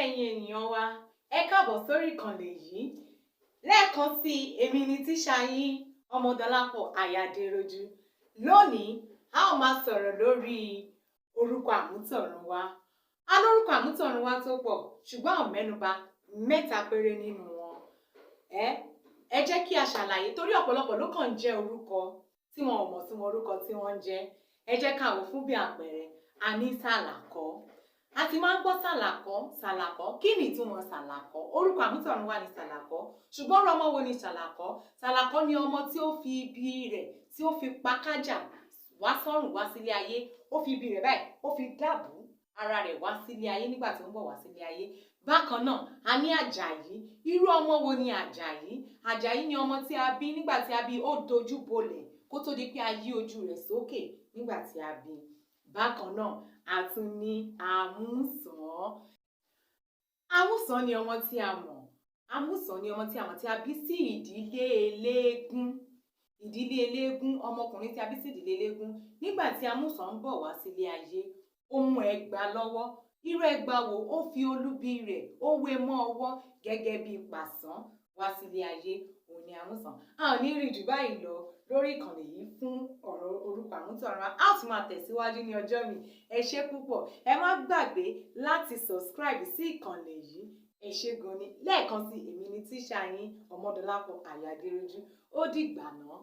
Ẹ̀yin ènìyàn wa, ẹ káàbọ̀ sórí ìkànnì yìí lẹ́ẹ̀kan sí i. Èmi ni tíṣà yín, Ọmọdọlápọ̀ Àyàdéròjú. Lónìí, a ó máa sọ̀rọ̀ lórí orúkọ àmútọ̀runwá. A lórúkọ àmútọ̀runwá tó pọ̀, ṣùgbọ́n a ó mẹ́nuba mẹ́ta péré nínú wọn. Ẹ jẹ́ kí a ṣàlàyé, torí ọ̀pọ̀lọpọ̀ ló kàn ń jẹ́ orúkọ tí wọn ò mọ̀ sí wọn orúkọ tí wọ́n ń jẹ́. Ẹ jẹ́ ká wò fún bí àpẹẹrẹ, a ní Sàlàkọ́. A ti máa ń gbọ́ Sàlàkọ́, Sàlàkọ́. Kí ni ìtumọ̀ Sàlàkọ́? Orúkọ àmútọ̀runwá ni Sàlàkọ́, ṣùgbọ́n ọmọ wo ni Sàlàkọ́? Sàlàkọ́ ni ọmọ tí ó fi ibi rẹ̀ tí ó fi pa kájà wá sọ́rùn wá sílé ayé. Ó fi ibi rẹ̀ báyìí, ó fi dáàbò ara rẹ̀ wá sílé ayé nígbà tí ó ń bọ̀ wá sílé ayé. Bákan náà, a ní Àjàyí. Irú ọmọ wo ni Àjàyí? Àjàyí ni ọmọ tí a bí nígbà tí a bí, ó dojú bolẹ̀ kó tó di pé a yí ojú rẹ̀ sókè nígbà tí a bí. Bákan náà, a tún ní Àmúsàn. Àmúsàn ni ọmọ tí a mọ̀. Àmúsàn ni ọmọ tí a mọ̀ tí a bí sí ìdílé eléégún. Ìdílé eléégún, ọmọkùnrin tí a bí sí ìdílé eléégún. Nígbà tí Àmúsàn ń bọ̀ wá sílé ayé, ó mú ẹgba lọ́wọ́. Irú ẹgba wo? Ó fi olubi rẹ̀, ó wé mọ́ ọwọ́ gẹ́gẹ́ bí pàṣán wá sílé ayé. Òun ni Àmúsàn. A ò ní rí jù báyìí lọ lórí ìkànnì yìí fún ọ̀rọ̀ orúkọ àmútọ̀runwá. A ó tún máa tẹ̀síwájú ní ọjọ́ mi. Ẹ ṣé púpọ̀. Ẹ má gbàgbé láti subscribe sí ìkànnì yìí. Ẹ ṣé gan ni. Lẹ́ẹ̀kan sí, èmi ni tíṣà yín, Ọmọdọlápọ̀ Àyàdéròjú. Ó dìgbà náà.